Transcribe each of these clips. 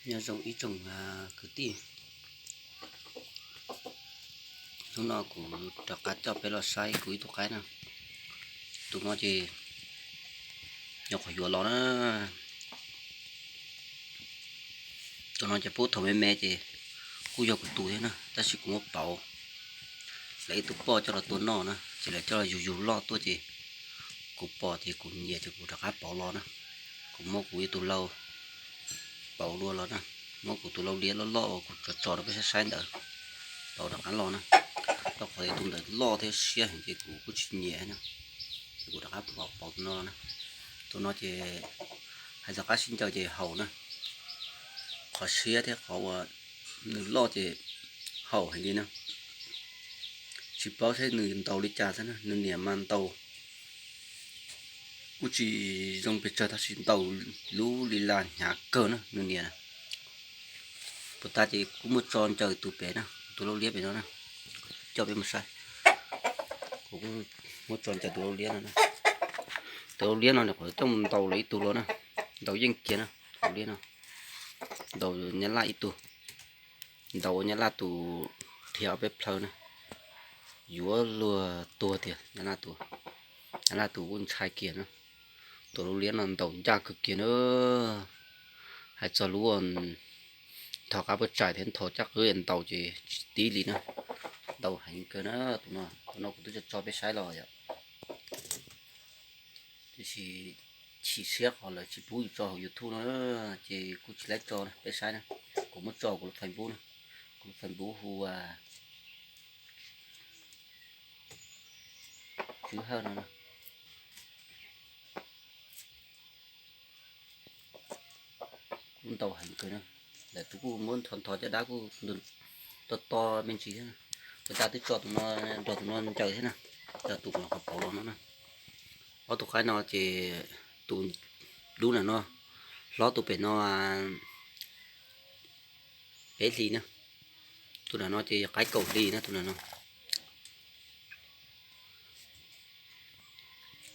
Nyob zoo ib tsoom kwv tij, hnub no kuv rov qab coj peb los saib kuv ib tug qaib na. Tus no ces nyuam qhuav yuav los na. Tus no ces pub thaum me me ces kuj yog kuv tus thiab na, tab sis kuv muab pauv lawv ib tug poj coj los tua noj na, ces lawv coj los yug yug loj tuaj ces kuv pom ces kuv nyiam ces kuv rov qab pauv los na. Kuv muab kuv ib tug lau pauv dua los na, muab kuv tus lau liab loj loj uas kuv tso tso rau peb saib saib ntawd pauv rov qab los na. Rau qhov tias tus ntawd loj thiab siab heev ces kuv kuj tsis nyiam na, ces kuv rov qab pauv tus no los na. Tus no ces hais txog qab sib ncaws ces haum na, qhov siab thiab qhov uas nws loj ces haum heev li na. Tsis paub saib nws ntaus li cas xwb na, nws niam mas ntaus kuj tsis zoo pes tsawg tab sis ntaus lub li las hnyav kawg na nws niam na. Puas tas ces kuj muab tso ncaws tus pem na, tus lau liab pem no na, coj peb mus saib. Kuv kuj muab tso ncaws tus lau liab no na. Tus lau liab no nws qhuav coj mus ntaus lawv ib tug los na, ntaus yeej kiag na, tus lau liab no ntaus nyab laj ib tug, ntaus nyab laj tus qhia ob peb plhaw na, yuav luag tuag tiag nyab laj tus, nyab laj tus kuj ntshai kiag na. Tus lau liab no ntaus ncaj kawg kiag na. Hais txog lub nthos qab puas tsaim thiab nthos caj qwb ntaus ces tsis tib li na, ntaus heev kawg na. Tus no, tus no kuv twb tso tso peb saib los yom, tiam sis chim siab qhov lawv tsis pub yus tso hauv YouTube no ces kuj tsis laib tso peb saib na. Kuv muab tso kuv lub Facebook na, kuv lub Facebook hu Tswv Hawj no na. Kuj ntaus heev kawg na. Lawv tus kuj muab nthos nthos caj dab kuj to to me ntsis thiab. Ua cas twb tso tus no, nrog tus no ncaws thiab na, nrog tus qhov pauv los no na. Ob tug qaib no ces tus dub na no hlob tus pem no peb hlis na, tus na no ces qaib kaum hlis na tus na no.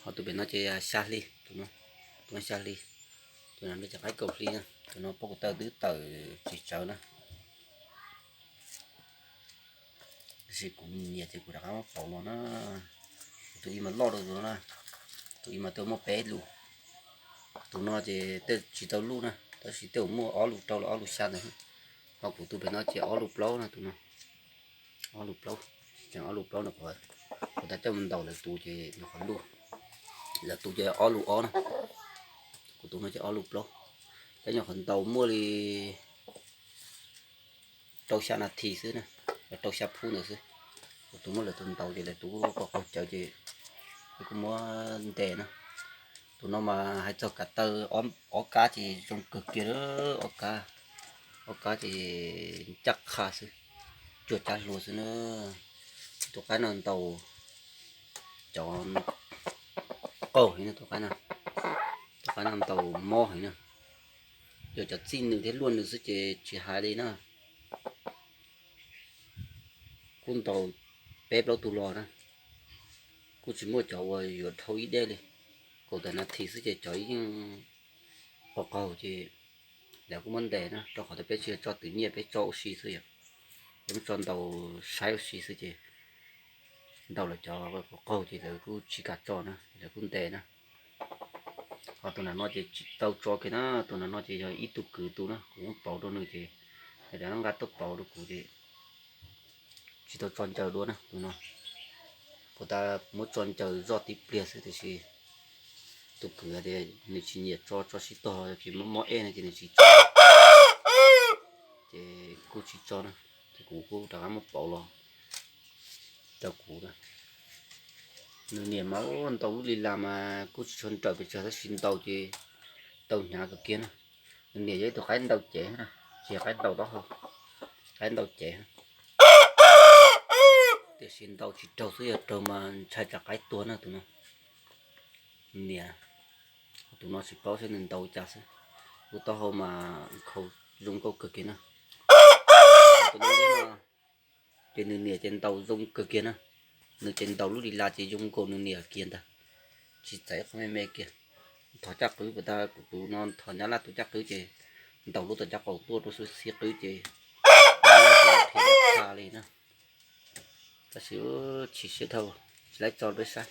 Ho tus pem no ces xya hli, tus no xya hli, tus no ces qaib kaum hli na. Tus no pob kuv taw twb tawm tsis tsawv na. Tab sis kuv nyiam ces kuv rov qab muab pauv los na. Tus ib mas loj dua tus no na, tus ib mas twb muaj peb lus. Tus no ces tej tsis tau luj na, tab sis tej uas muaj ob lus rau los ob lus xya ntawd. Ho kuv tus pem no ces ob lus plaub na tus no, ob lus plaub, tseem ob lus plaub no. Kuv tas coj mus ntaus lawv tus ces nyuam qhuav luj, lawv tus ces ob lus ob na, kuv tus no ces ob lus plaub. Tab nyuam qhuav ntaus muaj li rau xya nas this xwb na, rau xya phút ntawd xwb. Kuv tus muab lawv tus ntaus ces lawv tus kuj qaug cawv ces kuv muab ntes na. Tus no mas hais txog kav taw ob kab ces zoo kawg kiag, ob kab, ob kab ces ncaj qha xwb, cuag cab hlua xwb na. Tus qaib no ntaus cov qaug heev na, tus qaib no, tus qaib no ntaus mob heev na. Yog cov txij nws thiab luaj nws xwb ces tsis hais li na. Kuj ntaus peb plaub tus los na, kuj tsis muaj cov uas yuav dhau ib deb li. Kaum tawm nas this xwb ces cov yeej qaug qaug ces lawv kuj muab ntes na, rau qhov tias peb tsis tso twm nyiaj, peb tso ua si xwb yom. Peb muab tso ntaus saib ua si xwb ces ntaus lawv cov qaug qaug ces lawv kuj tsis kam tso na, lawv kuj ntes na. Ho tus na no ces tsis tau tso kiag na, tus na no ces yog ib tug kwv tus na, kuv muab pauv rau nws ces nws rov nqa tuaj pauv rau kuv ces tsis tau tso ncaws dua na tus no. Puas tas kuv muab tso ncaws zoj tib pliag xwb tiam sis tus kwv hais tias nws tsis nyiam tso, tso sib tog ces mob mob ej no ces nws tsis tso, ces kuj tsis tso na, ces kuv kuj rov qab muab pauv los rau kuv na. Nws niam mas ntaus lub li las mas kuj tsis tshua nrawm pes tsawg tab sis ntaus ces tau hnyav kawg kiag na. Nws niam yog ib tug qaib ntaus cev na, tsis yog qaib ntaus taub hau, qaib ntaus cev. Tiam sis ntaus tsis raug xwb, yog raug mas ntshai tsam qaib tuag na tus no. Nws niam, tus no tsis paub saib nws ntaus cas xwb, lub taub hau mas nkhaus zoo nkauj kawg kiag na. Tus no ces nws niam ces ntaus zoo kawg kiag na. Nws ces ntaus lub li las ces zoo nkaus nws niam kiag ntag, tsis txais qhov me me kiag. Thov caj qwb puas tas, kuv tus no thov nyab laj tus caj qwb ces ntaus lub tuam caj qaum tuaj rau xwb, xib qwb ces thiab li na. Tab sis chim siab dhau, tsis laib tso peb saib.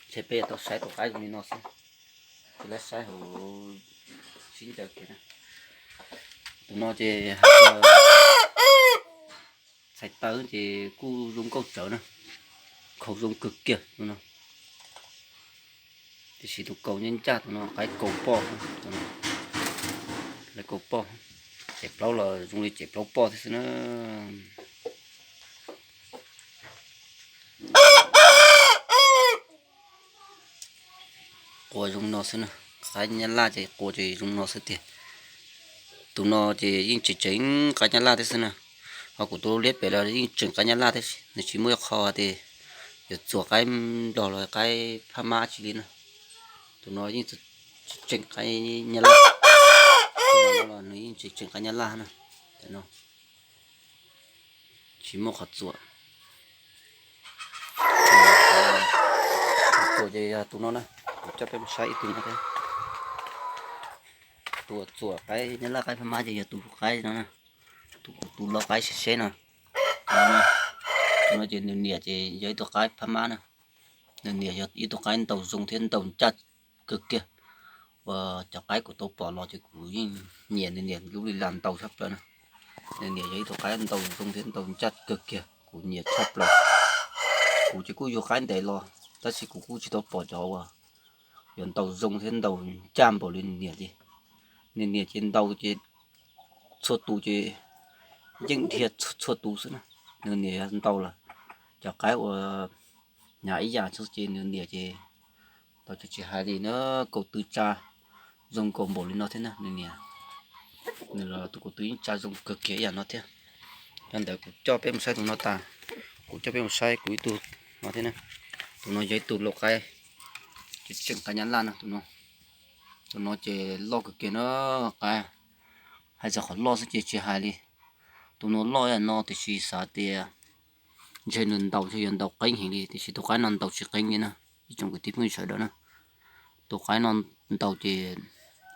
Ntshe peb yuav tau saib tus qaib zoo li no xwb, tsis laib saib hauv sib ncaws kiag na. Tus no ces txhais taw ces kuj zoo nkauj tsawv na, khaus zoo kawg kiag tus no. Tiam sis tus kaus ncaj ncaj tus no qaib kaus poj, lawv kaus poj, cem plaub los zoo li cem plaub poj thiab xwb na. Qua zoo no xwb na, qaib nyab laj ces qua ces zoo no xwb tiag. Tus no ces yeej tseem tseem qaib nyab laj thiab xwb na. Ho kuv tus liab pem los yeej tseem qaib nyab laj thiab, nws tsis muaj ib qho tias yuav txuas qaib nplog los qaib phab mab tsis li na. Tus no yeej tseem qaib nyab laj, tus no los nws yeej tseem tseem qaib nyab laj na. Cov no tsis muaj qhov txuas. Txuas ces yog tus no na, kuv coj peb mus saib ib tug no thiab. Tus txuas qaib nyab laj qaib phab mab ces yog tus qaib no na, tus kuv tus loj qaib seb seb no. Tus no ces nws niam ces yog ib tug qaib phab mab na, nws niam yog ib tug qaib ntaus zoo thiab ntaus ncaj kawg kiag. Uas cov qaib kuv tau pom los ces kuv yeej nyiam nws niam lub li las ntaus tshaj plaws na. Nws niam yog ib tug qaib ntaus zoo thiab ntaus ncaj kawg kiag, kuv nyiam tshaj plaws. Kuv ces kuj yug qaib ntev los tab sis kuv kuj tsis tau pom cov uas yuav ntaus zoo thiab ntaus ncaj npaum li nws niam li. Nws niam ces ntaus ces txhua tus ces yeej dhia txhua tus xwb na. Nws niam yog ntaus lawm cov qaib uas hnyav ib yam xwb ces nws niam ces ntaus ces tsis hais li na, kaus tw tsa zoo nkaus npaum li no thiab na nws niam. Nws los tus kaus tw yeej tsa zoo kawg kiag ib yam no thiab. Yog ntawd kuv coj peb mus saib tus no tas, kuv coj peb mus saib kuv ib tug no thiab na. Tus no yog ib tug lau qaib tseem qaib nyab laj no, tus no ces loj kawg kiag na, qaib hais txog qhov loj xwb ces tsis hais li. Tus no loj ib yam no tiam sis xav tias ntshe nws ntaus ntshe yuav ntaus qeeb heev li tiam sis tus qaib no ntaus tsis qeeb li na, ib tsoom kwv tij phooj ywg sawv daws na. Tus qaib no ntaus ces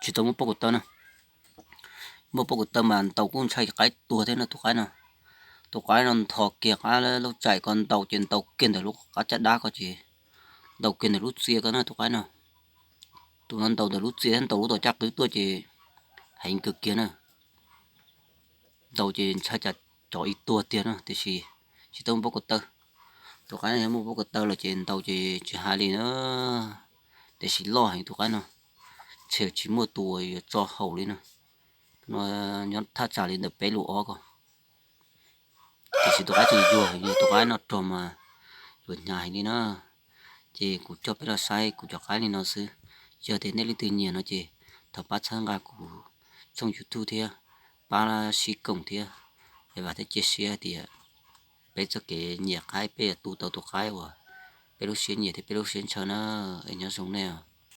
tsis tau muaj pob kws taw na, muaj pob kws taw mas ntaus kuj ntshai qaib tuag thiab na tus qaib no. Tus qaib no ntho kiag qab laub tsaim ko ntaus ces ntaus kiag ntawm lub qab caj dab ko ces ntaus kiag ntawm lub txia ko na tus qaib no. Tus no ntaus ntawm lub txia thiab ntaus lub tuam caj qwb tuaj ces heev kawg kiag na. Ntaus ces ntshai cas cov ib tuag tiag na tiam sis tsis tau muaj pob kws taw. Tus qaib no yog muaj pob kws taw lawm ces ntaus ces tsis hais li na, tiam sis loj heev tus qaib no, ntshe tsis muaj tus uas yuav tso haum li na. Tus no nyob thaj tsam li ntawm peb lus ob ko. Tiam sis tus qaib tseem yuag heev li, tus qaib no rog mas yuav hnyav heev li na. Ces kuv coj peb los saib kuv cov qaib li no xwb. Yog tias nej leej twg nyiam no ces thov pab txhawb nqa kuv tshooj YouTube thiab, pab sib koom thiab, es vam thiab cia siab tias peb txoj kev nyiam qaib peb yuav tu tau tus qaib uas peb lub siab nyiam thiab peb lub siab ntshaw na. Es nyob zoo nej.